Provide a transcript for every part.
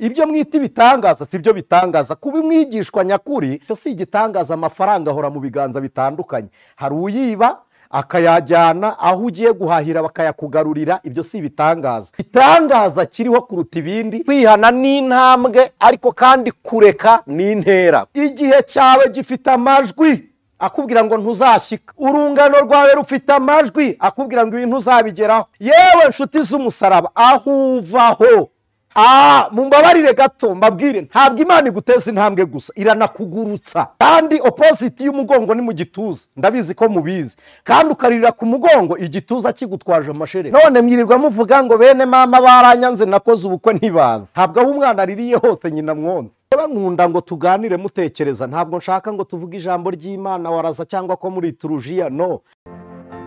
Ibyo mwita ibitangaza si byo bitangaza. Kuba umwigishwa nyakuri cyo si igitangaza. Amafaranga ahora mu biganza bitandukanye, hari uyiba akayajyana aho ugiye guhahira bakayakugarurira, ibyo si ibitangaza. Itangaza kiriho kuruta ibindi, kwihana ni intambwe, ariko kandi kureka ni intera. Igihe cyawe gifite amajwi akubwira ngo ntuzashyika, urungano rwawe rufite amajwi akubwira ngo ibintu uzabigeraho. Yewe nshuti z'umusaraba, aho uvaho mumbabarire gato mbabwire, ntabwo Imana iguteza intambwe gusa, iranakugurutsa. Kandi opposite y'umugongo ni mu gituza, ndabizi ko mubizi. Kandi ukaririra ku mugongo igituza kigutwaje amashereka. None mwirirwa muvuga ngo bene mama baranyanze nakoze ubukwe ntibaza. Ntabwo aho umwana aririye hose nyina mwonze. Nkunda ngo tuganire mutekereza, ntabwo nshaka ngo tuvuge ijambo ry'Imana waraza cyangwa ko muri liturujia, no.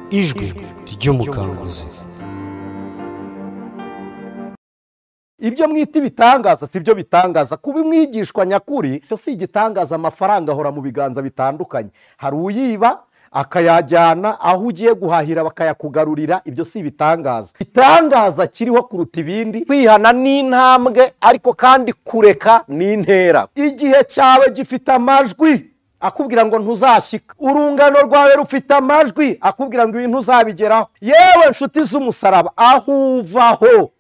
Ijwi ry'umukanguzi. Ibyo mwita ibitangaza si byo bitangaza. Kuba umwigishwa nyakuri cyo si igitangaza. Amafaranga ahora mu biganza bitandukanye, hari uyiba akayajyana aho ugiye guhahira bakayakugarurira, ibyo si ibitangaza. Itangaza kiriho kuruta ibindi, kwihana ni intambwe, ariko kandi kureka ni intera. Igihe cyawe gifite amajwi akubwira ngo ntuzashyika, urungano rwawe rufite amajwi akubwira ngo ibintu uzabigeraho. Yewe nshuti z'umusaraba, aho uvaho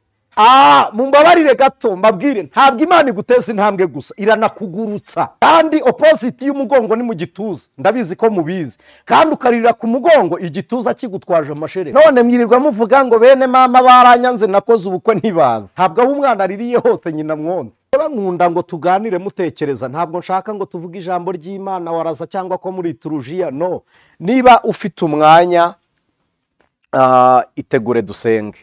mumbabarire gato mbabwire, ntabwo Imana iguteza intambwe gusa, iranakugurutsa. Kandi opposite y'umugongo ni mu gituza, ndabizi ko mubizi. Kandi ukaririra ku mugongo igituza kigutwaje amashereka. None mwirirwa muvuga ngo bene mama baranyanze nakoze ubukwe ntibaza. Ntabwo aho umwana aririye hose nyina mwonze. Nkunda ngo tuganire mutekereza, ntabwo nshaka ngo tuvuge ijambo ry'Imana waraza cyangwa ko muri liturujia, no. Niba ufite umwanya itegure dusenge.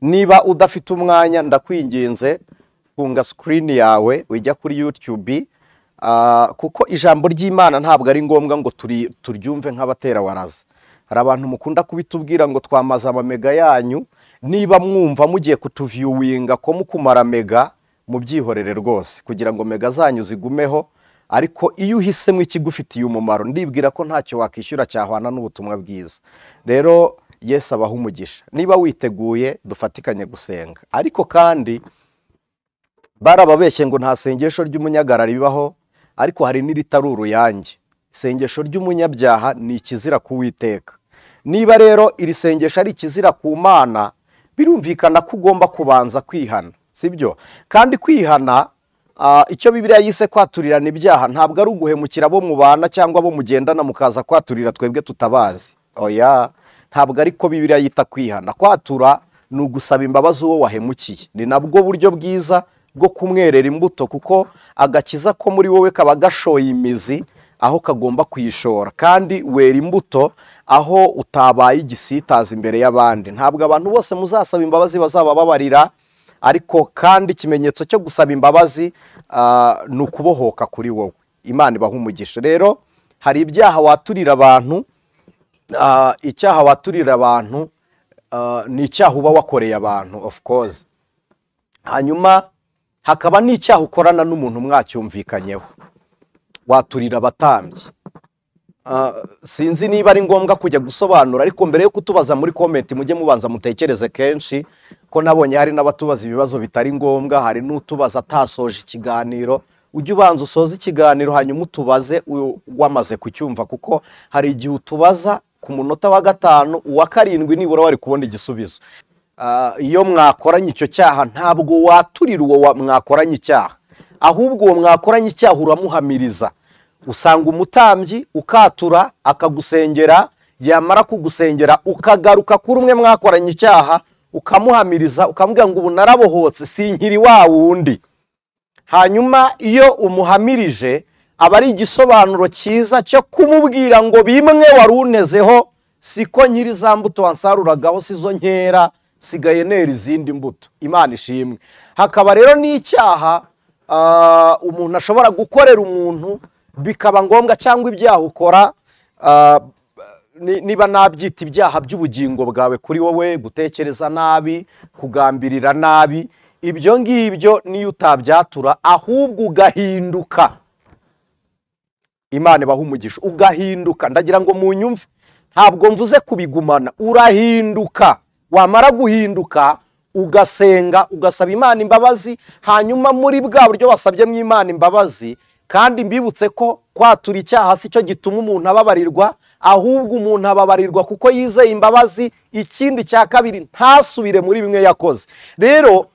Niba udafite umwanya ndakwinginze funga screen yawe ujya kuri YouTube, kuko ijambo ry'Imana ntabwo ari ngombwa ngo turyumve nk'abatera waraza. Hari abantu mukunda kubitubwira ngo twamaze amamega yanyu, niba mwumva mugiye kutuviewinga ko mukumara mega, mubyihorere rwose kugira ngo mega zanyu zigumeho. Ariko iyo uhisemo ikigufitiye umumaro, ndibwira ko ntacyo wakishyura cyahwana n'ubutumwa bwiza. Rero Yesu abaha umugisha. Niba witeguye dufatikanye gusenga. Ariko kandi barababeshye ngo nta sengesho ry'umunyagarari bibaho, ariko hari n'iritari uruyange. Isengesho ry'umunyabyaha ni ikizira kuwiteka. Niba rero iri sengesho ari ikizira ku Mana, birumvikana ko ugomba kubanza kwihana, sibyo? Kandi kwihana, icyo Bibiliya yise kwaturirana ibyaha, ntabwo ari uguhemukira abo mubana cyangwa abo mugendana mukaza kwaturira twebwe tutabazi. Oya, ntabwo ariko Bibiliya yita kwihana. Kwatura ni ugusaba imbabazi uwo wahemukiye. Ni nabwo buryo bwiza bwo kumwerera imbuto, kuko agakiza ko muri wowe kaba gashoye imizi aho kagomba kuyishora, kandi wera imbuto aho utabaye igisitaza imbere y'abandi. Ntabwo abantu bose muzasaba imbabazi bazaba babarira, ariko kandi ikimenyetso cyo gusaba imbabazi ni ukubohoka kuri wowe. Imana ibaha umugisha. Rero hari ibyaha waturira abantu. Icyaha waturira abantu ni icyaha uba wakoreye abantu, of course. Hanyuma hakaba n'icyaha ukorana n'umuntu mwacyumvikanyeho, waturira abatambyi. Sinzi niba ari ngombwa kujya gusobanura, ariko mbere yo kutubaza muri comment mujye mubanza mutekereze kenshi, ko nabonye hari n'abatubaza ibibazo bitari ngombwa, hari n'utubaza atasoje ikiganiro. Ujye ubanza usoze ikiganiro hanyuma utubaze wamaze kucyumva, kuko hari igihe utubaza ku munota wa 5, uwa 7 nibura wari kubona igisubizo. Iyo mwakoranye icyo cyaha ntabwo waturira uwo mwakoranye icyaha, ahubwo uwo mwakoranye icyaha uramuhamiriza. Usanga umutambyi ukatura akagusengera, yamara kugusengera ukagaruka kuri umwe mwakoranye icyaha ukamuhamiriza, ukamubwira ngo ubu narabohotse sinkiri wa wundi. Hanyuma iyo umuhamirije aba ari igisobanuro cyiza cyo kumubwira ngo bimwe wari unezeho siko nkiri za mbuto wansaruragaho, sizo nkera, sigaye nera izindi mbuto. Imana ishimwe. Hakaba rero n'icyaha umuntu ashobora gukorera umuntu bikaba ngombwa, cyangwa ibyaha ukora, niba nabyita ibyaha by'ubugingo bwawe kuri wowe, gutekereza nabi, kugambirira nabi, ibyo ngibyo niyo utabyatura ahubwo ugahinduka. Imana ibaha umugisha. Ugahinduka, ndagira ngo munyumve, ntabwo mvuze kubigumana, urahinduka. Wamara guhinduka ugasenga, ugasaba Imana imbabazi. Hanyuma muri bwa buryo wasabyemo Imana imbabazi, kandi mbibutse ko kwatura icyaha si cyo gituma umuntu ababarirwa, ahubwo umuntu ababarirwa kuko yizeye imbabazi. Ikindi cya kabiri, ntasubire muri bimwe yakoze. Rero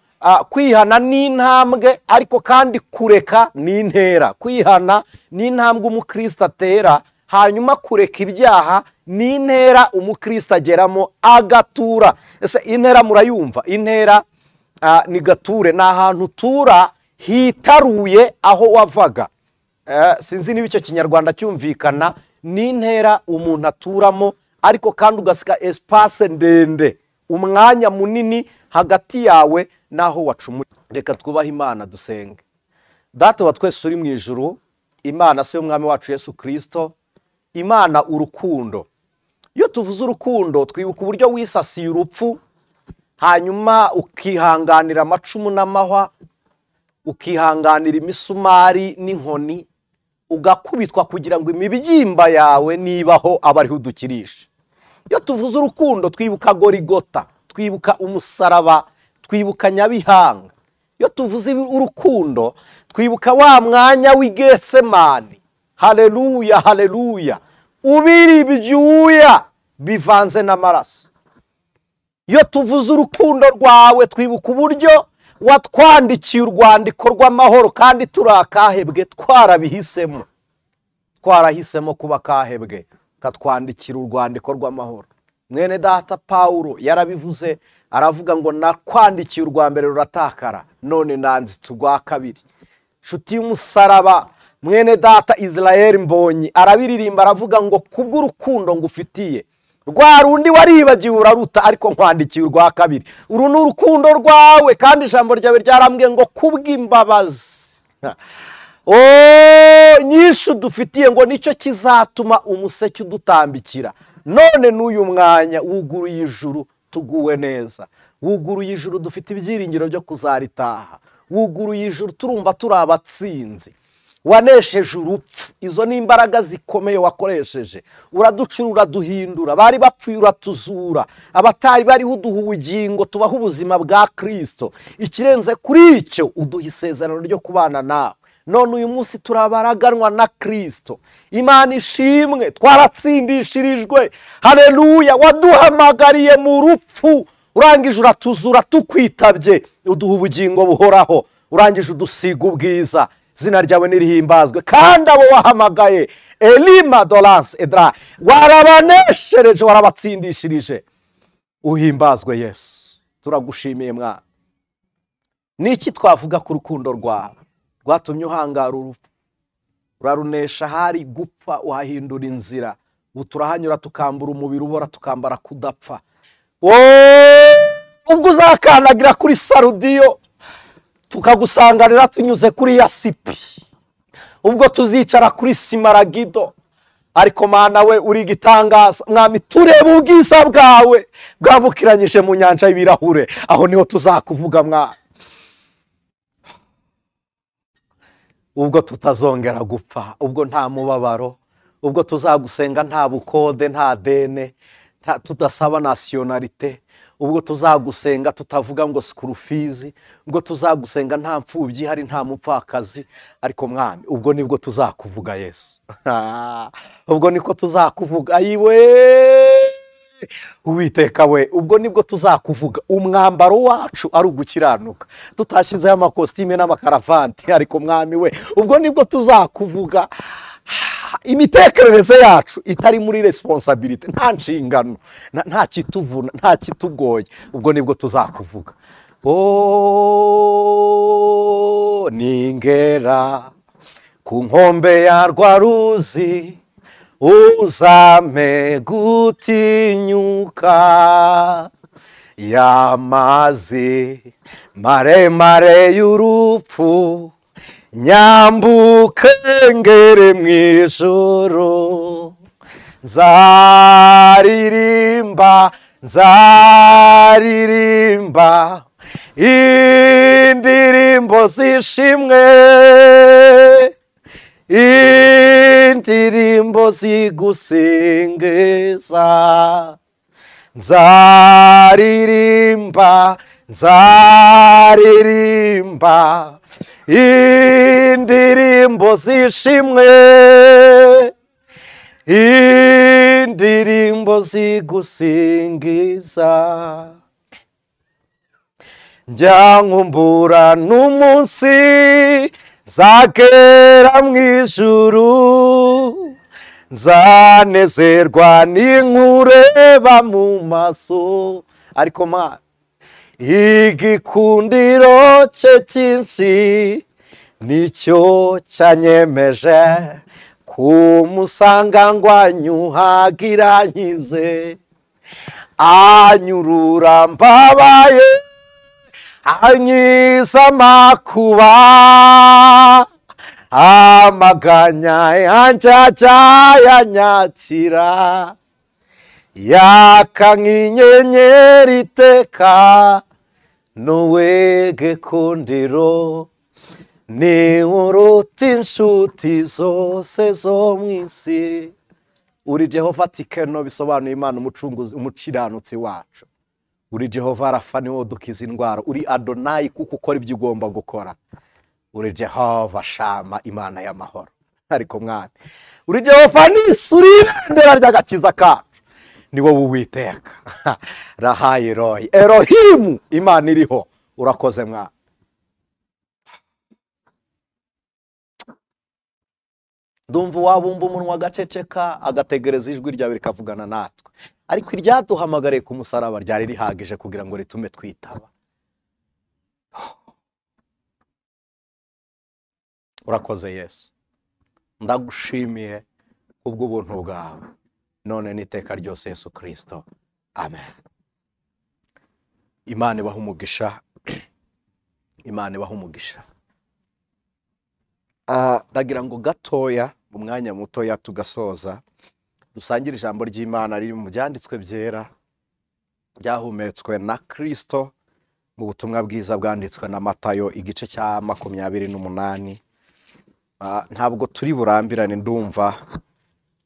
kwihana ni intambwe, ariko kandi kureka ni intera. Kwihana ni intambwe umukristo atera, hanyuma kureka ibyaha ni intera umukristo ageramo agatura. Ese intera murayumva? Intera ni gature, ni ahantu utura hitaruye aho wavaga. Sinzi niba icyo kinyarwanda cyumvikana. Ni intera umuntu aturamo, ariko kandi ugasika espace ndende, umwanya munini hagati yawe naho wacumuye. Reka twubahe Imana dusenge. Data wa twese uri mu ijuru, Imana se y'Umwami wacu Yesu Kristo, Imana urukundo. Iyo tuvuze urukundo twibuka uburyo wisasiye urupfu, hanyuma ukihanganira amacumu n'amahwa, ukihanganira imisumari n'inkoni, ugakubitwa kugira ngo imibyimba yawe nibaho abariho udukirisha. Iyo tuvuze urukundo twibuka Gorigota, twibuka umusaraba, twibuka Nyabihanga. Iyo tuvuze urukundo twibuka wa mwanya w'Igetsemani. Haleluya, haleluya. Ubiri ibyuya bivanze n'amaraso. Iyo tuvuze urukundo rwawe twibuka uburyo watwandikiye urwandiko rw'amahoro, kandi turi akahebwe, twarabihisemo, twarahisemo kuba akahebwe, katwandikira urwandiko rw'amahoro. Mwene data Paulo yarabivuze, aravuga ngo nakwandikiye urwa mbere ruratakara, none nanditse urwa kabiri. Nshuti y'umusaraba, mwene data Israel Mbonyi arabiririmba, aravuga ngo kubw'urukundo ngufitiye, rwa rundi waribagiwe uraruta, ariko nkwandikiye urwa kabiri. Uru ni urukundo rwawe, kandi ijambo ryawe ryarambwiye ngo kubw'imbabazi nyinshi dufitiye, ngo nicyo kizatuma umuseke udutambikira. None n'uyu mwanya wuguruye ijuru tuguwe neza, wuguruye ijuru dufite ibyiringiro byo kuzaritaha, wuguruye ijuru turumva turi abatsinzi. Wanesheje urupfu, izo ni imbaraga zikomeye wakoresheje. Uraducura, uraduhindura, bari bapfuye uratuzura, abatari bariho uduha ubugingo, tubaho ubuzima bwa Kristo. Ikirenze kuri icyo, uduha isezerano ryo kubana nawe. None uyu munsi turabaraganwa na Kristo. Imana ishimwe, twaratsindishirijwe. Haleluya, waduhamagariye mu rupfu, urangije uratuzura tukwitabye, uduha ubugingo buhoraho, urangije udusiga ubwiza. Zina ryawe nirihimbazwe. Kandi abo wahamagaye, Elima Dolance Edra, warabaneshereje, warabatsindishirije. Uhimbazwe Yesu, turagushimiye mwana. Niki twavuga ku rukundo rwawe rwatumye uhangara urupfu, urarunesha hari gupfa uhahindura inzira, uturahanyura tukambura umubiri ubora, tukambara kudapfa. Ubwo uzakandagira kuri Sarudiyo, tukagusanganira tunyuze kuri Yasipi, ubwo tuzicara kuri Simaragido. Ariko Mana we uri igitangaza mwami, tureba ubwiza bwawe bwambukiranyije mu nyanja y'ibirahure, aho niho tuzakuvuga mwana. Ubwo tutazongera gupfa, ubwo nta mubabaro, ubwo tuzagusenga nta bukode, nta dene, tudasaba nationalité, ubwo tuzagusenga tutavuga ngo skurufizi, ubwo tuzagusenga nta mfubyi hari, nta mupfakazi. Ariko mwami, ubwo nibwo tuzakuvuga Yesu. Ubwo niko tuzakuvuga ayiwe Uwiteka we, ubwo nibwo tuzakuvuga. Umwambaro wacu ari ugukiranuka, tutashyizeho amakositime n'amakaravati. Ariko mwami we, ubwo nibwo tuzakuvuga. Imitekerereze yacu itari muri responsibility, nta nshingano, nta kituvuna, nta kitugoye, ubwo nibwo tuzakuvuga. Ningera ku nkombe ya rwa ruzi, uzame gutinyuka, y'amazi maremare y'urupfu, nyambuke ngere mu ijuru. Nzaririmba, nzaririmba indirimbo zishimwe, indirimbo zigusingiza. Nzaririmba, Nzaririmba indirimbo zishimwe, indirimbo zigusingiza. Njya nkumbura n'umunsi zagera mu ijuru, nzanezerwa n'inkureba mu maso. Ariko ma igikundiro cye cyinshi nicyo cyanyemeje kumusanga ngo anyuhagira nkize. Anyurura mbabaye, anyiza amakuba, amaganya yanjye ajyayanyakira. Yaka nk'inyenyeri iteka, nuwe gikundiro, ni uruta inshuti zose zo mu isi. Uri Jehova Tikeno bisobanuye Imana umucunguzi, umukiranutsi wacu. Uri Jehova Rafa, niwo dukiza indwara. Uri Adonai kuko ukora ibyo ugomba gukora. Uri Jehova Shama, Imana y'amahoro. Ariko mwana, uri Jehova Nisi, uri ibendera ry'agakiza kacu. Ni wowe Uwiteka. Rahayi Royi Erohimu, Imana iriho. Urakoze mwana. Ndumva wabumba umunwa agaceceka, agategereza ijwi ryawe rikavugana natwe. Ariko iryaduhamagariye ku musaraba ryari rihagije kugira ngo ritume twitaba. Urakoze Yesu, ndagushimiye kubw'ubuntu bwawe none n'iteka ryose Yesu Kristo, amen. Imana ibahe umugisha, Imana ibahe umugisha. Ndagira ngo gatoya mu mwanya mutoya tugasoza, dusangire ijambo ry'Imana riri mu byanditswe byera byahumetswe na Kristo mu butumwa bwiza bwanditswe na Matayo igice cya 28. Ntabwo turi burambirane, ndumva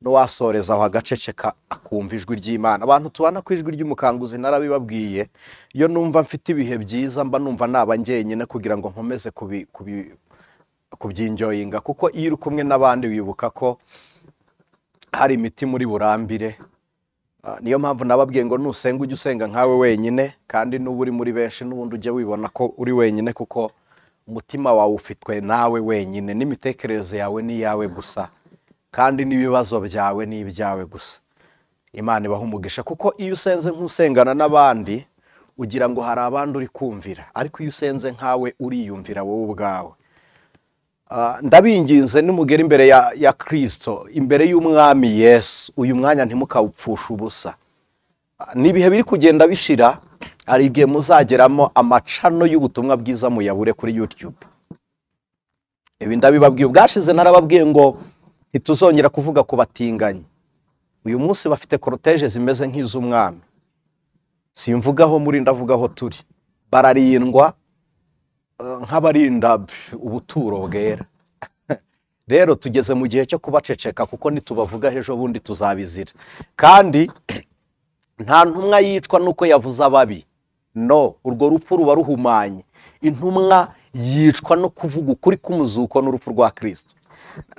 n'uwasoreza aho agaceceka akumva ijwi ry'Imana. Abantu tubana ku ijwi ry'umukanguzi narabibabwiye, iyo numva mfite ibihe byiza mba numva naba njyenyine kugira ngo nkomeze kubyinjoyinga, kuko iyo uri kumwe n'abandi wibuka ko hari imiti muri burambire. Niyo mpamvu nababwiye ngo nusenga ujye usenga nkawe wenyine, kandi n'ubu uri muri benshi n'ubundi ujye wibona ko uri wenyine, kuko umutima wawe ufitwe nawe wenyine, n'imitekerereze yawe ni iyawe gusa, kandi n'ibibazo byawe ni ibyawe gusa. Imana ibahe umugisha, kuko iyo usenze nk'usengana n'abandi ugira ngo hari abandi uri kumvira, ariko iyo usenze nkawe uriyumvira wowe ubwawe. Ndabinginze nimugera imbere ya Kristo, imbere y'umwami Yesu, uyu mwanya ntimukawupfushe ubusa. N'ibihe biri kugenda bishira, hari igihe muzageramo amacano y'ubutumwa bwiza muyabure kuri YouTube. Ibi ndabibabwiye ubwashize, narababwiye ngo ntituzongera kuvuga ku batinganyi. Uyu munsi bafite cortege zimeze nk'iz'umwami. Simvugaho muri, ndavugaho turi. Bararindwa nk'abarinda ubuturo bwera. Rero tugeze mu gihe cyo kubaceceka, kuko nitubavuga ejo bundi tuzabizira. Kandi nta ntumwa yicwa nuko yavuze ababi. No, urwo rupfu ruba ruhumanye. Intumwa yicwa no kuvuga ukuri k'umuzuko n'urupfu rwa Kristo.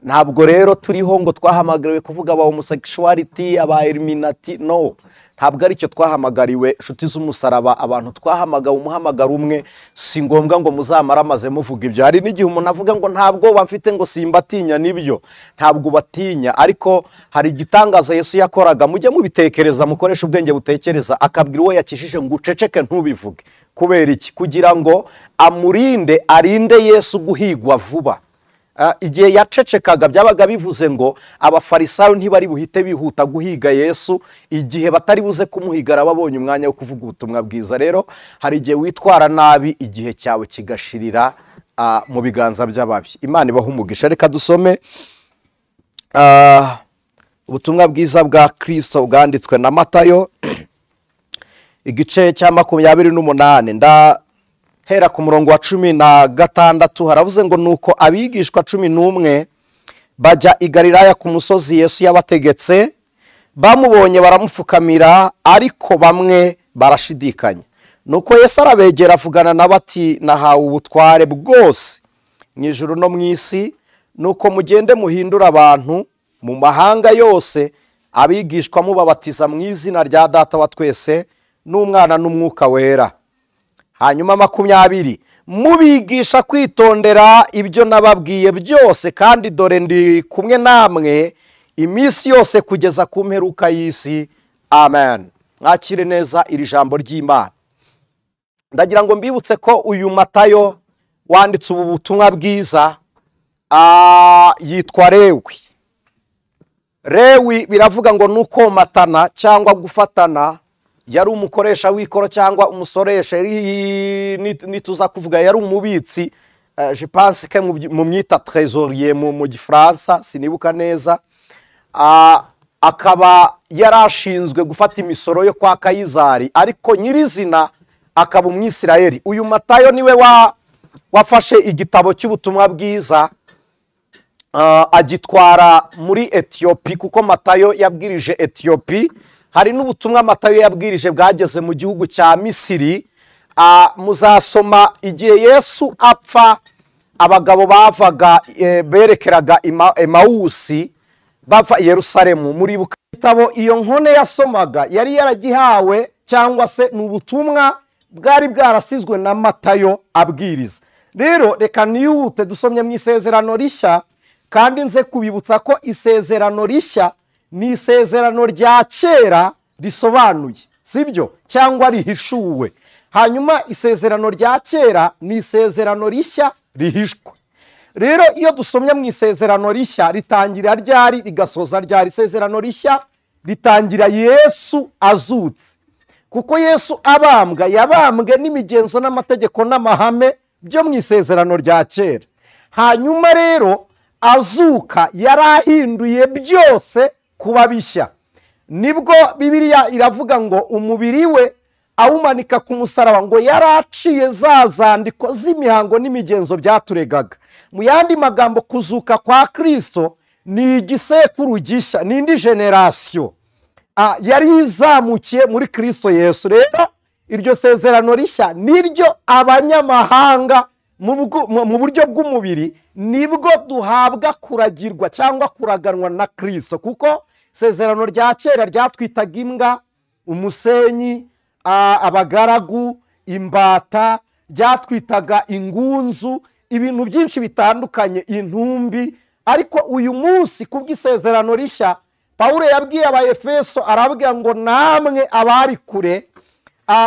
Ntabwo rero turiho ngo twahamagariwe kuvuga aba homosexuality, aba illuminati, no. Ntabwo aricyo twahamagariwe, inshuti z'umusaraba. Abantu twahamagawe umuhamagaro umwe, si ngombwa ngo muzamara amaze muvuga ibyo. Hari n'igihe umuntu avuga ngo ntabwo bamfite ngo simbatinya, nibyo ntabwo batinya, ariko hari igitangaza Yesu yakoraga, mujye mubitekereza, mukoresha ubwenge butekereza, akabwira uwo yakijije ngo uceceke ntubivuge. Kubera iki? Kugira ngo amurinde, arinde Yesu guhigwa vuba. Igihe yacecekaga byabaga bivuze ngo abafarisayo ntibari buhite bihuta guhiga Yesu, igihe batari buze kumuhiga arababonye umwanya wo kuvuga ubutumwa bwiza. Rero hari igihe witwara nabi, igihe cyawe kigashirira mu biganza by'ababi. Imana ibahe umugisha. Reka dusome ubutumwa bwiza bwa Kristo bwanditswe na Matayo igice cya 28, ndahera ku murongo wa 16. Haravuze ngo nuko abigishwa 11 bajya i Galilaya ku musozi Yesu yabategetse, bamubonye baramupfukamira, ariko bamwe barashidikanya. Nuko Yesu arabegera avugana nabo ati nahawe ubutware bwose mu ijuru no mu isi, nuko mugende muhindura abantu mu mahanga yose abigishwa mubabatiza mu izina rya Data wa twese n'Umwana n'Umwuka Wera. Hanyuma 20 mubigisha kwitondera ibyo nababwiye byose, kandi dore ndi kumwe namwe iminsi yose kugeza ku mperuka y'isi. Amen. Mwakire neza iri jambo ry'Imana. Ndagira ngo mbibutse ko uyu Matayo wanditse ubu butumwa bwiza yitwa Lewi. Lewi biravuga ngo nukomatana cyangwa gufatana, yari umukoresha w'ikoro cyangwa umusoresha, nituza kuvuga yari umubitsi, je pense que mu myita trésorier mu Gifaransa sinibuka neza. Akaba yarashinzwe gufata imisoro yo kwa Kayizari, ariko nyirizina akaba umwisirayeli. Uyu Matayo niwe wafashe igitabo cy'ubutumwa bwiza agitwara muri Etiyopi, kuko Matayo yabwirije Etiyopi. Hari n'ubutumwa Matayo yabwirije bwageze mu gihugu cya Misiri. Muzasoma igihe Yesu apfa, abagabo bavaga berekeraga Emawusi bava i Yerusalemu. Muribuka igitabo iyo nkone yasomaga yari yaragihawe, cyangwa se ni ubutumwa bwari bwarasizwe na Matayo abwiriza. Rero reka nihute dusomye mu isezerano rishya, kandi nze kubibutsa ko isezerano rishya ni isezerano rya kera risobanuye, sibyo, cyangwa rihishuwe. Hanyuma isezerano rya kera ni isezerano rishya rihishwe. Rero iyo dusomye mu isezerano rishya ritangira ryari rigasoza ryari? Isezerano rishya ritangira Yesu azutse, kuko Yesu abambwa yabambwe n'imigenzo n'amategeko n'amahame byo mu isezerano rya kera. Hanyuma rero azuka yarahinduye byose kuba bishya. Nibwo Bibiliya iravuga ngo umubiri we awumanika ku musaraba, ngo yaraciye za zandiko z'imihango n'imigenzo byaturegaga. Mu yandi magambo, kuzuka kwa Kristo ni igisekuru gishya, ni indi generasiyo yari izamukiye muri Kristo Yesu. Rero iryo sezerano rishya niryo abanyamahanga mu buryo bw'umubiri nibwo duhabwa kuragirwa cyangwa kuraganwa na Kristo, kuko isezerano rya kera ryatwitaga imbwa, umusenyi, abagaragu, imbata, ryatwitaga ingunzu, ibintu byinshi bitandukanye, intumbi. Ariko uyu munsi kubw'isezerano rishya, Pawulo yabwiye Abaefeso arabwira ngo namwe abari kure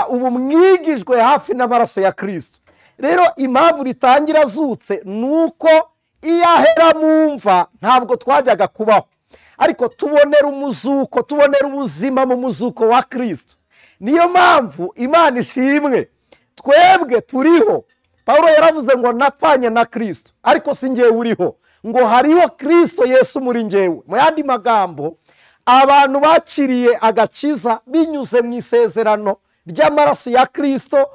ubu mwigijwe hafi n'amaraso ya Kristo. Rero impamvu ritangira azutse nuko iyo ahera mu mva ntabwo twajyaga kubaho, ariko tubonera umuzuko, tubonera ubuzima mu muzuko wa Kristo. Niyo mpamvu Imana ishimwe twebwe turiho. Pawulo yaravuze ngo napfanye na Kristo, ariko si njyewe uriho, ngo hariho Kristo Yesu muri njyewe. Mu yandi magambo, abantu bakiriye agakiza binyuze mu isezerano ry'amaraso ya Kristo,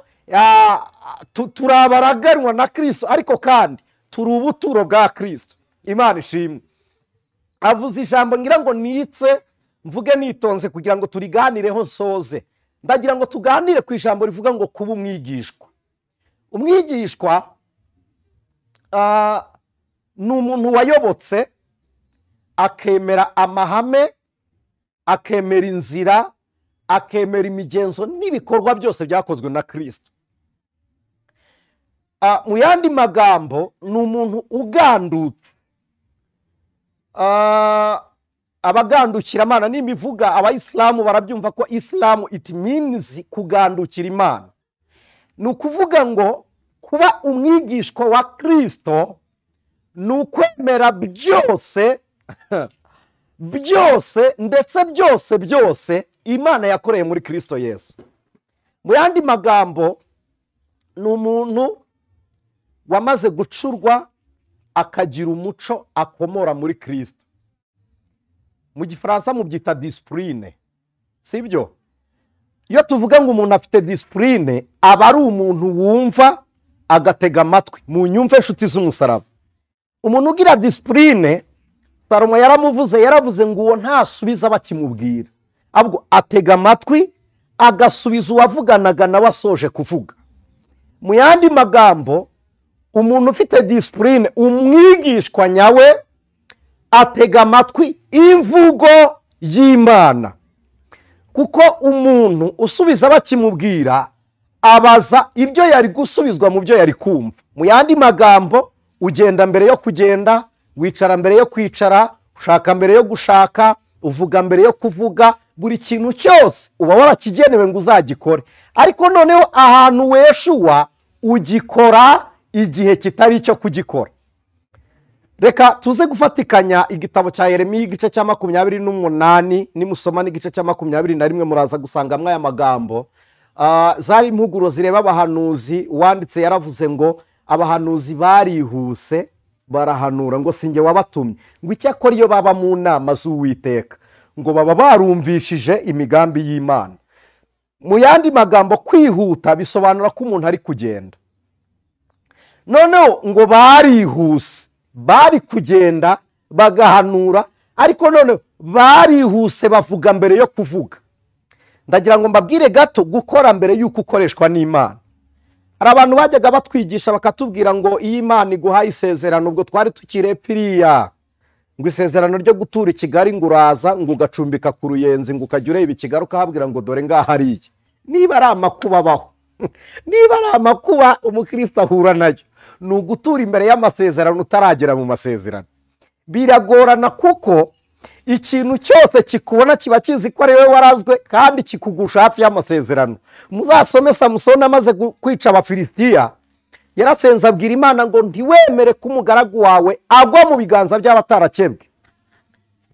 turabaraganwa na Kristo, ariko kandi turi ubuturo bwa Kristo. Imana ishimwe. Avuze ijambo ngira ngo nitse mvuge nitonze kugira ngo turiganireho nsoze. Ndagira ngo tuganire ku ijambo rivuga ngo kuba umwigishwa. Umwigishwa ni umuntu wayobotse akemera amahame, akemera inzira, akemera imigenzo n'ibikorwa byose byakozwe na Kristo. Mu yandi magambo, ni umuntu ugandutse. Abagandukira Imana, n'imivuga abayisilamu barabyumva ko Isilamu it means kugandukira Imana. Ni ukuvuga ngo kuba umwigishwa wa Kristo ni ukwemera byose byose, ndetse byose byose Imana yakoreye muri Kristo Yesu. Mu yandi magambo, ni umuntu wamaze gucurwa akagira umuco akomora muri Kristo. Mu Gifaransa mubyita discipline, sibyo? Iyo tuvuga ngo umuntu afite discipline, aba ari umuntu wumva agatega amatwi. Mu nyumve inshuti z'umusaraba, umuntu ugira discipline, Salomo yaramuvuze, yaravuze ngo uwo ntasubiza bakimubwira, ahubwo atega amatwi agasubiza uwavuganaga nawe asoje kuvuga. Mu yandi magambo, umuntu ufite disipurine, umwigishwa nyawe, atega amatwi imvugo y'Imana. Kuko umuntu usubiza bakimubwira abaza ibyo yari gusubizwa mu byo yari kumva. Mu yandi magambo, ugenda mbere yo kugenda, wicara mbere yo kwicara, ushaka mbere yo gushaka, uvuga mbere yo kuvuga, buri kintu cyose uba warakigenewe ngo uzagikore. Ariko noneho ahantu weshuwa ugikora igihe kitari icyo kugikora. Reka tuze gufatikanya igitabo cya Yeremiya igice cya 28, nimusoma n'igice cya 21 muraza gusanga aya magambo. Zari impuguro zireba abahanuzi. Uwanditse yaravuze ngo abahanuzi barihuse barahanura ngo sinjye wabatumye, ngo icyakora iyo baba mu nama z'Uwiteka ngo baba barumvishije imigambi y'Imana. Mu yandi magambo, kwihuta bisobanura ko umuntu ari kugenda. Noneho ngo barihuse, bari kugenda bagahanura, ariko none barihuse bavuga mbere yo kuvuga. Ndagira ngo mbabwire gato gukora mbere y'uko ukoreshwa n'Imana. Hari abantu bajyaga batwigisha bakatubwira ngo iyi Imana iguhaye isezerano, ubwo twari tukirepfiriya, ngo isezerano ryo gutura i Kigali, ngo uraza ngo ugacumbika ku Ruyenzi, ngo ukajya ureba i Kigali ukahabwira ngo dore ngaha hariya. Niba ari amakuba abaho, niba ari amakuba umukristo ahura nayo, ni ugutura imbere y'amasezerano utaragera mu masezerano. Biragorana kuko ikintu cyose kikubona kiba kizi ko ari wowe warazwe, kandi kikugusha hafi y'amasezerano. Muzasome Samusoni amaze kwica Abafilisitiya, yarasenze abwira Imana ngo ntiwemere ko umugaragu wawe agwa mu biganza by'abatarakebwe.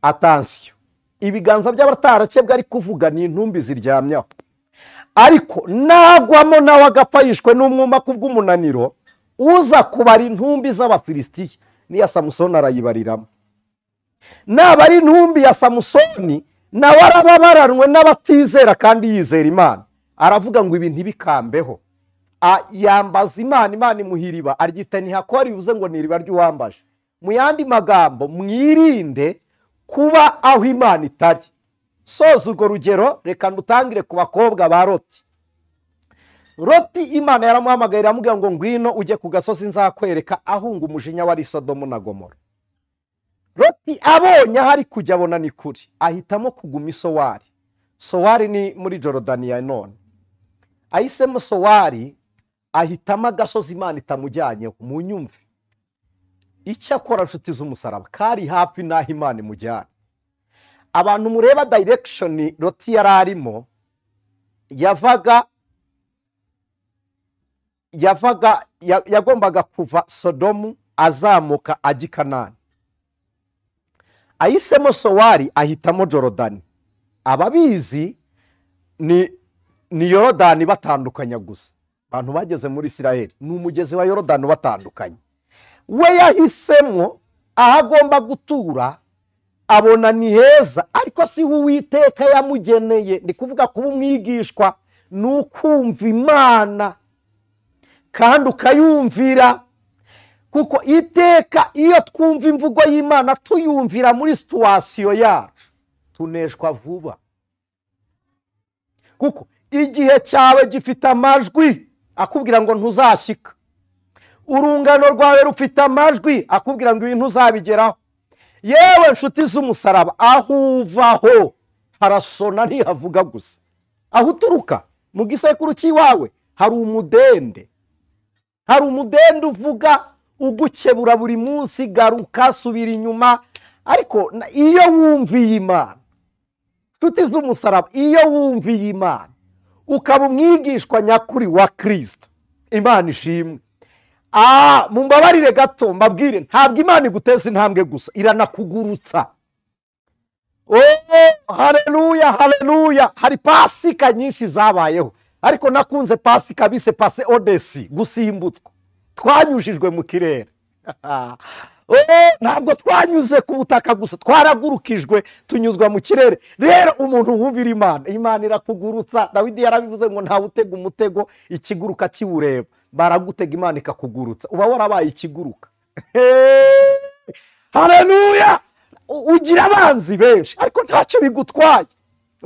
Atansiyo, ibiganza by'abatarakebwe ari kuvuga ni intumbi ziryamyaho, ariko nagwamo nawe agapfa yishwe n'umwuma kubw'umunaniro, uza kubara intumbi z'Abafilisitiya niya Samusoni arayibariramo. Naba ari intumbi ya Samusoni, nawe arababaranwe n'abatizera kandi yizera Imana. Aravuga ngo ibi ntibikambeho. Yambaza Imana, Imana imuha iriba, aryita Ntihakori, bivuze ngo ni iriba ry'uwambaje. Mu yandi magambo, mwirinde kuba aho Imana itari. Soza urwo rugero, reka ndutangire ku bakobwa ba Loti. Loti Imana yaramuhamagaye iramubwira ngo ngwino ujye ku gasozi nzakwereka, ahunga umujinya wari Sodomu na Gomora. Loti abonye aho ari kujya abona ni kuri, ahitamo kuguma i Sowari. Sowari ni muri Jorodaniya none. Ahisemo Sowari, ahitamo agasozi Imana itamujyanyeho. Munyumve, icyakora nshuti z'umusaraba, kari hafi n'aho Imana imujyana. Abantu mureba direction Loti yari arimo, yagombaga kuva Sodomu azamuka ajya i Kanani. Ahisemo Sowari, ahitamo Jorodani. Ababizi ni Yorodani batandukanya gusa. Abantu bageze muri Isiraheli ni umugezi wa Yorodani batandukanye. We yahisemo aho agomba gutura, abona ni heza, ariko si Uwiteka yamugeneye. Ndi kuvuga kuba umwigishwa ni ukumva Imana kandi ukayumvira, kuko iteka iyo twumva imvugo y'Imana tuyumvira muri situwasiyo yacu tuneshwa vuba. Kuko igihe cyawe gifite amajwi akubwira ngo ntuzashyika, urungano rwawe rufite amajwi akubwira ngo ibintu uzabigeraho. Yewe nshuti z'umusaraba, aho uvaho harasona ntihavuga gusa. Aho uturuka mu gisekuru cy'iwawe hari umudende, hari umudende uvuga ugukebura buri munsi, garuka, subira inyuma. Ariko iyo wumviye Imana, nshuti z'umusaraba, iyo wumviye Imana ukaba umwigishwa nyakuri wa Kristo, Imana ishimwe. Mumbabarire gato mbabwire, ntabwo Imana iguteza intambwe gusa, iranakugurutsa. Oh, haleluya, haleluya. Hari pasika nyinshi zabayeho, ariko nakunze pasika bise pase odesi, gusimbutswa. Twanyujijwe mu kirere. Ntabwo twanyuze ku butaka gusa, twaragurukijwe tunyuzwa mu kirere. Rero umuntu wumvira Imana, Imana irakugurutsa. Dawidi yarabivuze ngo ntawe utega umutego ikiguruka kiwureba. Baragutega Imana ikakugurutsa, uba warabaye ikiguruka. Haleluya. Ugira abanzi benshi ariko ntacyo bigutwaye.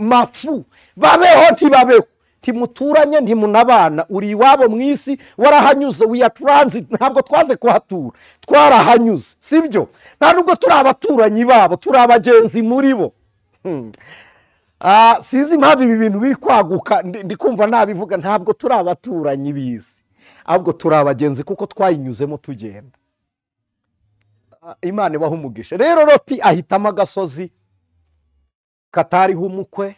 Mafu babeho ntibabeho, ntimuturanye ntimunabana, uri iwabo mu isi, warahanyuze, we are transit, ntabwo twaje kuhatura, twarahanyuze, sibyo? Nta nubwo turi abaturanyi babo, turi abagenzi muri bo. Sinzi impamvu ibi bintu biri kwaguka, ndi kumva nabivuga. Ntabwo turi abaturanyi b'isi, ahubwo turi abagenzi kuko twayinyuzemo tugenda. Imana ibaha umugisha. Rero Loti ahitamo agasozi katariho umukwe,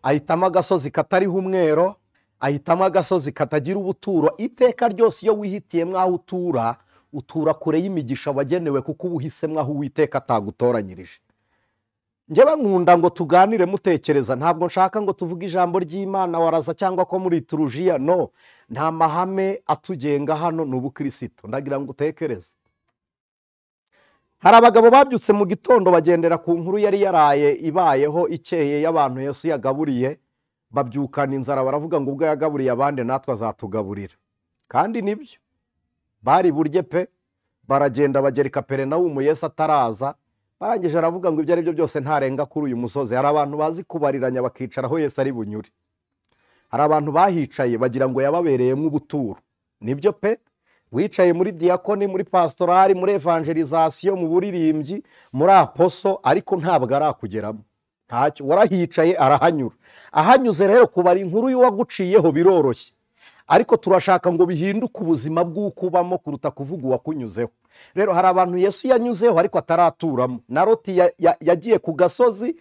ahitamo agasozi katariho umwero, ahitamo agasozi katagira ubuturo. Iteka ryose iyo wihitiyemo aho utura, utura kure y'imigisha wagenewe, kuko uba uhisemo aho Uwiteka atagutoranyirije. Njyewe nkunda ngo tuganire mutekereza, ntabwo nshaka ngo tuvuge ijambo ry'Imana waraza cyangwa ko muri liturujia, no, nta mahame atugenga hano, ni ubukristo. Ndagira ngo utekereze. Hari abagabo babyutse mu gitondo bagendera ku nkuru yari yaraye ibayeho ikeye y'abantu Yesu yagaburiye, babyukana inzara baravuga ngo ubwo yagaburiye abandi natwe azatugaburira. Kandi nibyo, bari burye pe. Baragenda bagera i Kaperinawumu Yesu ataraza, barangije aravuga ngo ibyo ari byo byose ntarenga kuri uyu musozi. Hari abantu bazi kubariranya bakicara aho Yesu ari bunyure. Hari abantu bahicaye bagira ngo yababereyemo ubuturo. Nibyo pe, wicaye muri diakoni, muri pastorali, muri evangelization, mu buririmbyi, muri aposo, ariko ntabwo arakugeramo. Ntacyo, warahicaye arahanyura. Ahanyuze rero kubara inkuru y'uwaguciyeho biroroshye, ariko turashaka ngo bihinduke ubuzima bw'ukubamo kuruta kuvuga uwakunyuzeho. Rero hari abantu Yesu yanyuzeho ariko ataraturamo. Na Loti yagiye ku gasozi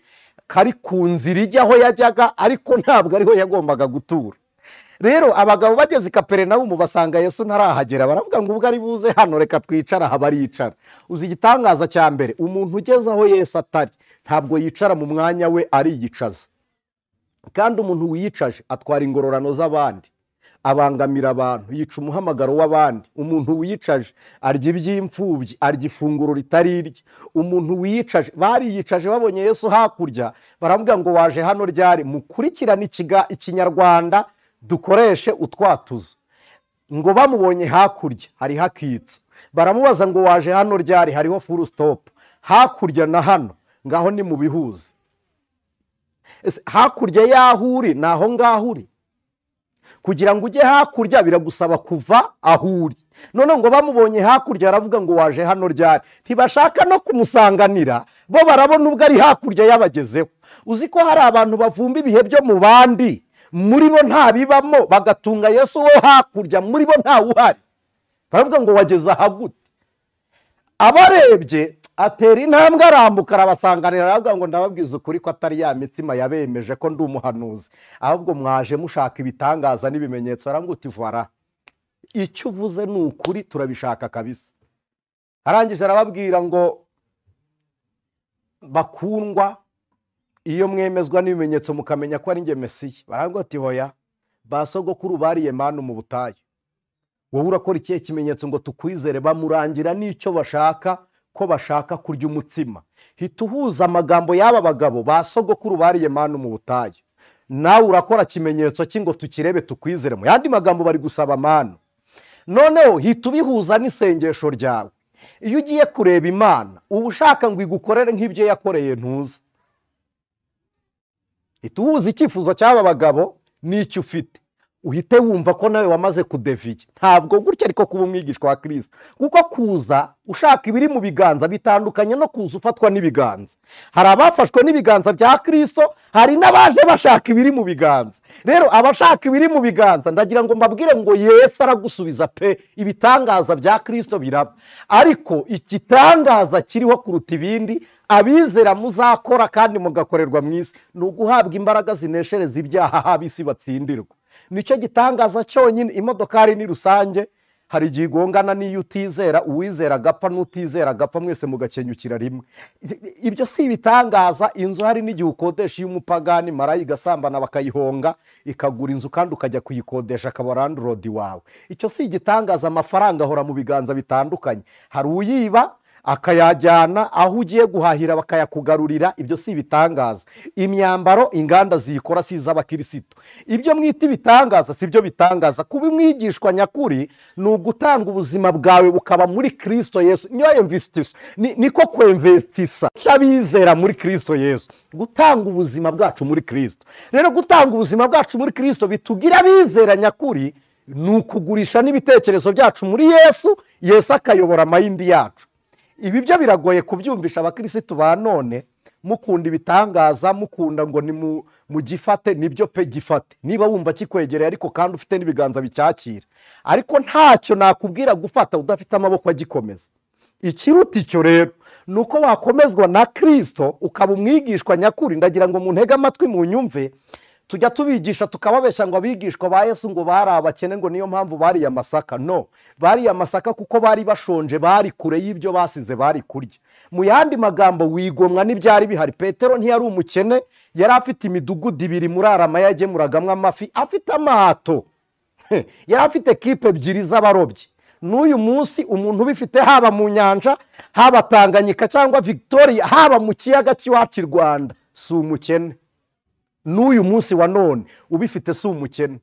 kari ku nzira ijya aho yajyaga, ariko ntabwo ariho yagombaga gutura. Rero abagabo bageze i Kaperinawumu basanga Yesu ntarahagera, baravuga ngo ubwo ari buze hano reka twicara aha, baricara. Uzi igitangaza cya mbere, umuntu ugeze aho Yesu atari ntabwo yicara mu mwanya we, ariyicaza. Kandi umuntu wiyicaje atwara ingororano z'abandi, abangamira abantu, yica umuhamagaro w'abandi. Umuntu wiyicaje arya iby'imfubyi, arya ifunguro ritari irye. Umuntu wiyicaje, bariyicaje babonye Yesu hakurya, baravuga ngo waje hano ryari? Mukurikirane ikinyarwanda dukoreshe utwatuzo. Ngo bamubonye hakurya hariho akitso, baramubaza ngo waje hano ryari? Hariho full stop. Hakurya na hano ngaho ni mu bihuze. Hakurya y'aho uri ni aho ngaho uri. Kugira ngo ujye hakurya biragusaba kuva aho uri. None ngo bamubonye hakurya aravuga ngo waje hano ryari? Ntibashaka no kumusanganira, bo barabona ubwo ari hakurya yabagezeho. Uzi ko hari abantu bavumba ibihe byo mu bandi, muri bo ntabibamo, bagatunga Yesu wo hakurya, muri bo ntawuhari. Baravuga ngo wageze aha gute? Abarebye atera intambwe arambuka arabasanganira, aravuga ngo ndababwiza ukuri ko atari ya mitsima yabemeje ko ndi umuhanuzi, ahubwo mwaje mushaka ibitangaza n'ibimenyetso. Aravuga uti voilà, icyo uvuze ni ukuri, turabishaka kabisa. Arangije arababwira ngo bakundwa, iyo mwemezwa n'ibimenyetso mukamenya ko ari njye Mesiya. Baravuga ati hoya, ba sogokuru bariye manu mu butayu, wowe urakora ikihe kimenyetso ngo tukwizere? Bamurangira n'icyo bashaka, ko bashaka kurya umutsima. Hita uhuza amagambo y'aba bagabo, ba sogokuru bariye manu mu butayu, nawe urakora kimenyetso ki ngo tukirebe tukwizere? Mu yandi magambo bari gusaba manu. Noneho hita ubihuza n'isengesho ryawe. Iyo ugiye kureba Imana uba ushaka ngo igukorere nk'ibyo yakoreye ntuza. Hita uhuza icyifuzo cy'aba bagabo n'icyo ufite, uhite wumva ko nawe wamaze kudeviye. Ntabwo gutya ariko kuba umwigishwa wa Kristo, kuko kuza ushaka ibiri mu biganza bitandukanye no kuza ufatwa n'ibiganza. Hari abafashwe n'ibiganza bya Kristo, hari n'abaje bashaka ibiri mu biganza. Rero abashaka ibiri mu biganza, ndagira ngo mbabwire ngo Yesu aragusubiza pe, ibitangaza bya Kristo biraba. Ariko igitangaza kiriho kuruta ibindi abizera muzakora kandi mugakorerwa mu isi, ni uguhabwa imbaraga zineshereza ibyaha ab'isi batsindirwa. Nicyo gitangaza cyonyine. Imodokari ni rusange, hari igihe igongana n'iyo utizera, uwizera agapfa n'utizera agapfa, mwese mugakenyukira rimwe. Ibyo si ibitangaza. Inzu hari n'igihe ukodesha iy'umupagani, marayi igasambana bakayihonga, ikagura inzu kandi ukajya kuyikodesha akaba landlord wawe. Icyo si igitangaza. Amafaranga ahora mu biganza bitandukanye, hari uyiba akayajyana aho ugiye guhahira bakayakugarurira. Ibyo si ibitangaza. Imyambaro inganda ziyikora si iz'abakirisitu. Ibyo mwita ibitangaza si byo bitangaza. Kuba umwigishwa nyakuri ni ugutanga ubuzima bwawe bukaba muri Kristo Yesu. Niyo investition, niko kwemvestisa cy'abizera muri Kristo Yesu, gutanga ubuzima bwacu muri Kristo. Rero gutanga ubuzima bwacu muri Kristo bitugira abizera nyakuri ni ukugurisha n'ibitekerezo byacu muri Yesu, Yesu akayobora amayindi yacu. Ibi byo biragoye kubyumvisha abakirisitu ba none. Mukunda ibitangaza, mukunda ngo ni mugifate, nibyo pe gifate niba wumva kikwegereye, ariko kandi ufite n'ibiganza bicyakira. Ariko ntacyo nakubwira gufata udafite amaboko agikomeza. Ikiruta icyo rero ni uko wakomezwa na Kristo ukaba umwigishwa nyakuri. Ndagira ngo muntege amatwi munyumve. Tujya tubigisha tukababesha ngo abigishwa ba Yesu ngo bari abakene, ngo niyo mpamvu bariye amasaka. No, bariye amasaka kuko bari bashonje, bari kure y'ibyo basize bari kurya. Mu yandi magambo, wigomwa n'ibyari bihari. Petero ntiyari umukene, yari afite imidugudu ibiri muri Arama yagemuragamwo amafi, afite amato, yari afite kipe ebyiri z'abarobyi. N'uyu munsi umuntu ubifite, haba mu nyanja, haba Tanganyika cyangwa Victoria, haba mu kiyaga cy'iwacu i Rwanda, si umukene. N'uyu munsi wa none ubifite si umukene.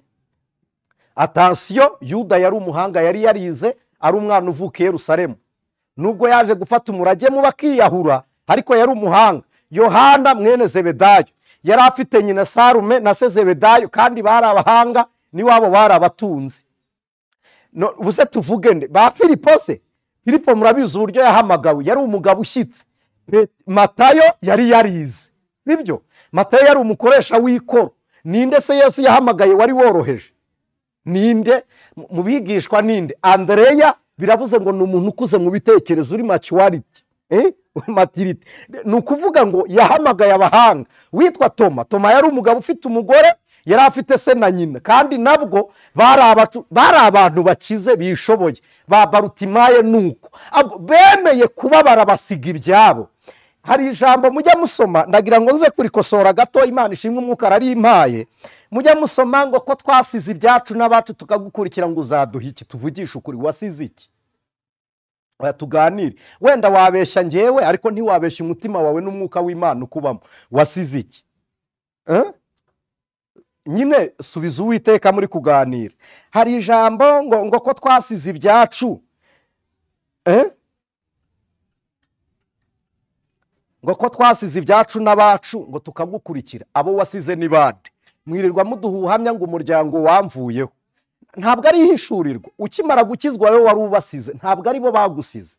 Attention, Yuda yari umuhanga, yari yarize, ari umwana uvuka i Yerusalemu. Nubwo yaje gufata umurage mu bakiyahura, ariko yari umuhanga. Yohana mwene Zebedayo yari afite nyina Sarume na se Zebedayo, kandi bari abahanga, niwabo bari abatunzi. No, ubuse tuvuge nde? Ba Filipo se? Filipo murabizi uburyo yahamagawe, yari umugabo ushyitse. Matayo yari yarize, sibyo? Matayo yari umukoresha w'ikoro. Ninde se Yesu yahamagaye wari woroheje? Ninde mu bigishwa? Ninde? Andreya biravuze ngo ni umuntu ukuze mu bitekerezo, uri maturity, maturity. Ni ukuvuga ngo yahamagaye abahanga. Witwa Toma, Toma yari umugabo ufite umugore, yari afite se na nyina, kandi nabwo bari abantu bakize bishoboye. Ba Barutimaye nuko bemeye kubabara basiga ibyabo. Hari ijambo mujya musoma, ndagira ngo nze kurikosora gato, Imana ishimwe umwuka ararimpaye. Mujya musoma ngo ko twasize ibyacu n'abacu tukagukurikira ngo uzaduha iki? Tuvugishe ukuri, wasize iki? Oya tuganire. Wenda wabeshya njyewe, ariko ntiwabeshya umutima wawe n'umwuka w'Imana ukubamo. Wasize iki? Nyine subiza Uwiteka muri kuganira. Hari ijambo ngo ko twasize ibyacu, ngo ko twasize ibyacu n'abacu ngo tukagukurikira. Abo wasize ni bande? Mwirirwa muduha ubuhamya ngo umuryango wamvuyeho. Ntabwo ari ihishurirwa. Ukimara gukizwa wowe wari ubasize, ntabwo ari bo bagusize.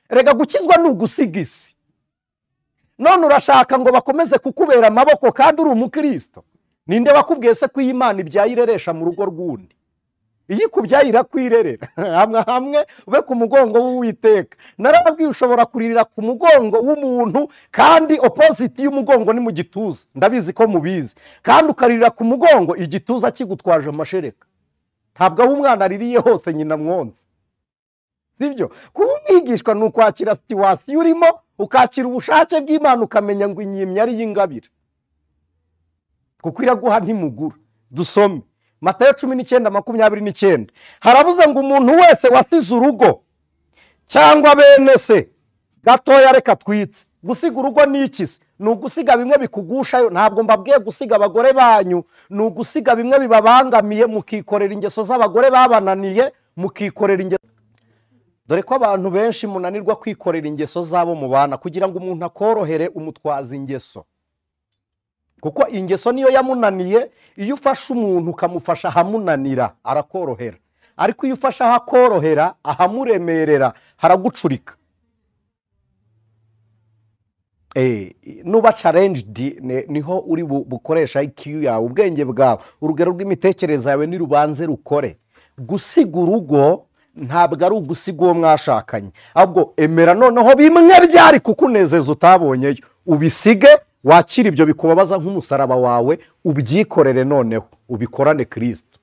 Rega gukizwa ni ugusiga isi. None urashaka ngo bakomeze kukubera amaboko kandi uri umukristo? Ninde wakubwiye se ko iyi Imana ibyayireresha mu rugo rw'undi? Iyi kubyaye irakwirerera. Hamwe hamwe ube ku mugongo w'Uwiteka. Narababwiye ushobora kuririra ku mugongo w'umuntu, kandi opposite y'umugongo ni mu gituza. Ndabizi ko mubizi. Kandi ukaririra ku mugongo igituza kigutwaje amashereka. Ntabwo aho umwana aririye hose nyina mwonze. Sibyo? Kuba umwigishwa ni ukwakira situation urimo, ukakira ubushake bw'Imana, ukamenya ngo inyimya ari y'ingabire. Kuko iraguha ntimugura. Dusome Matayo 19:29. Haravuze ngo umuntu wese wasize urugo cyangwa bene se, gatoya reka twitse. Gusiga urugo ni iki se? Ni ugusiga bimwe bikugushayo. Ntabwo mbabwiye gusiga abagore banyu, ni ugusiga bimwe bibabangamiye, mukikorera ingeso z'abagore babananiye, mukikorera ingeso. Dore ko abantu benshi munanirwa kwikorera ingeso zabo mubana. Kugira ngo umuntu akorohere umutwaza ingeso, kuko ingeso niyo yamunaniye. Iyo ufashe umuntu ukamufasha ahamunanira arakorohera, ariko iyo ufashe ahakorohera ahamuremerera haragucurika. Nuba challenged niho uri bukoresha IQ yawe, ubwenge bwawe, urugero rw'imitekerereze yawe nirubanze rukore. Gusiga urugo ntabwo ari ugusiga uwo mwashakanye, ahubwo emera noneho bimwe byari kukunezeza utabonyeyo ubisige, wakira ibyo bikubabaza nk'umusaraba wawe, ubyikorere noneho ubikorane Kristo.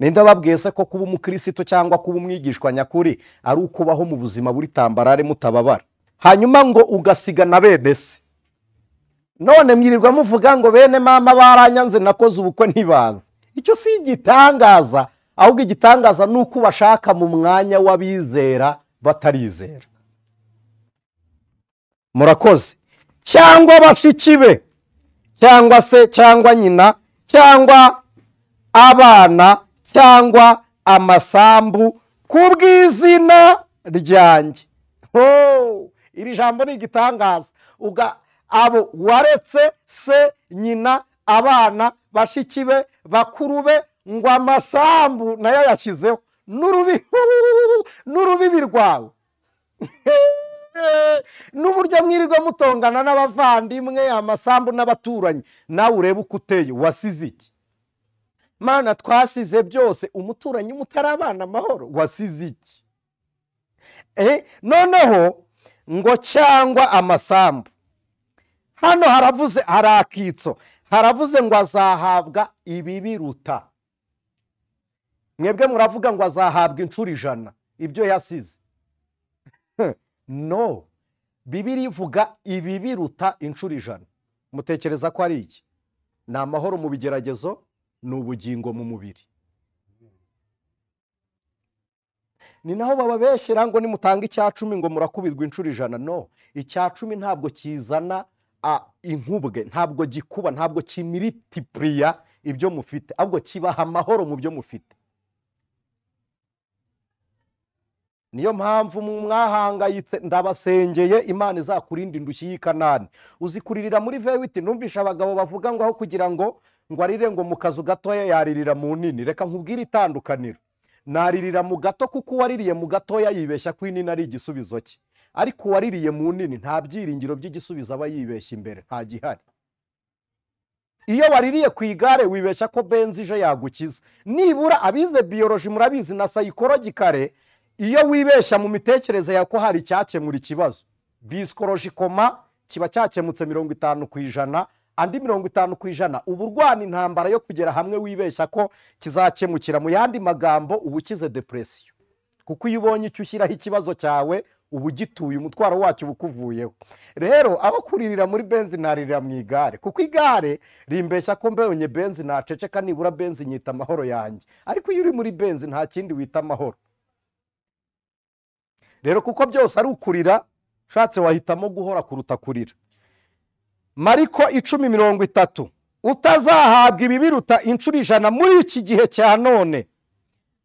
Ninde wababwiye se ko kuba umukristo cyangwa kuba umwigishwa nyakuri ari ukubaho mu buzima buri tambarare mutababara? Hanyuma ngo ugasiga na bene se. None mwirirwa muvuga ngo bene mama baranyanze nakoze ubukwe ntibaza. Icyo si igitangaza, ahubwo igitangaza ni uko bashaka mu mwanya w'abizera batarizera. Murakoze. Cyangwa bashiki be, cyangwa se, cyangwa nyina, cyangwa abana, cyangwa amasambu, kubw'izina ryanjye. Oh, iri jambo ni igitangaza. Abo waretse se, nyina, abana, bashiki be, bakuru be, ngo amasambu nayo yashyizeho, n'urubibi rwawe, n'uburyo mwirirwa mutongana n'abavandimwe, amasambu n'abaturanyi, nawe urebe uko uteye. Wasize iki? Mana, twasize byose, umuturanyi mutarabana amahoro, wasize iki? Noneho ngo cyangwa amasambu, hano haravuze, harakitso, haravuze ngo azahabwa ibibiruta. Mwebwe muravuga ngo azahabwa inshuro 100 ibyo yasize. No, Bibiliya ivuga ibibiruta inshuro 100. Mutekereza ko ari iki? Ni amahoro mu bigeragezo, ni ubugingo mu mubiri. Ni naho bababeshyera ngo nimutanga 10 ngo murakubirwa inshuro 100. No, 10 ntabwo kizana inkubwe, ntabwo gikuba, ntabwo kimilitipuriya ibyo mufite, ahubwo kibaha amahoro mu byo mufite. Niyo mpamvu mwahangayitse, ndabasengeye Imana izakurinda indushyi y'i Kanani. Uzikuririra muri vewiti. Numvisha abagabo bavuga ngo aho kugira ngo arire ngo mu kazu gatoya yaririra mu nini. Reka nkubwire itandukaniro. Naririra mu gato kuko uwaririye mu gatoya yibeshya ko inini ari igisubizo cye, ariko uwaririye mu nini nta byiringiro by'igisubizo aba yibeshya imbere, nta gihari. Iyo waririye ku igare wibeshya ko benzi ije yagukiza. Nibura abize biology murabizi na psychology kare, iyo wibeshya mu mitekerereze ya ko hari icyakemura ikibazo, psychology koma kiba cyakemutse 50%, andi 50% uba urwana intambara yo kugera hamwe wibeshya ko kizakemukira. Mu yandi magambo uba ukize depression, kuko iyo ubonye icyo ushyiraho ikibazo cyawe uba ugituye, umutwaro wacyo uba ukuvuyeho. Rero aho kuririra muri benzi naririra mu igare, kuko igare rimbeshya ko mbonye benzi naceceka, nibura benzi nyita amahoro yanjye. Ariko iyo uri muri benzi nta kindi wita amahoro. Rero kuko byose ari ukurira, ushatse wahitamo guhora kuruta kurira. Mariko 10:30, utazahabwa ibibiruta inshuro 100 muri iki gihe cya none,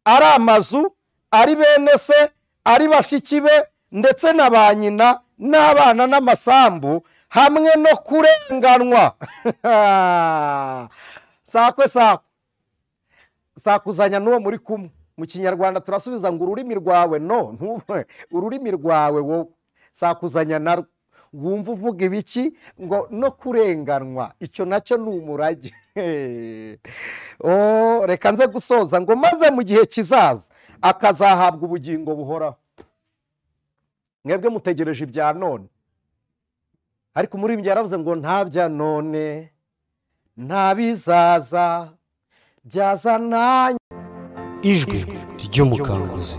ari amazu, ari bene se, ari bashiki be, ndetse na ba nyina n'abana n'amasambu, hamwe no kurenganwa. Sakwe sakwe sakuzanya n'uwo muri kumwe. Mu Kinyarwanda turasubiza ngo ururimi rwawe, no, ururimi rwawe wowe sakuzanya narwo, wumva uvuga ibiki ngo no kurenganwa, icyo nacyo ni umurage. Oh, reka nze gusoza ngo maze mu gihe kizaza akazahabwa ubugingo buhoraho. Mwebwe mutegereje ibya none, ariko umuririmbyi yaravuze ngo nta bya none nta bizaza byazana. Ijwi ry'umukanguzi.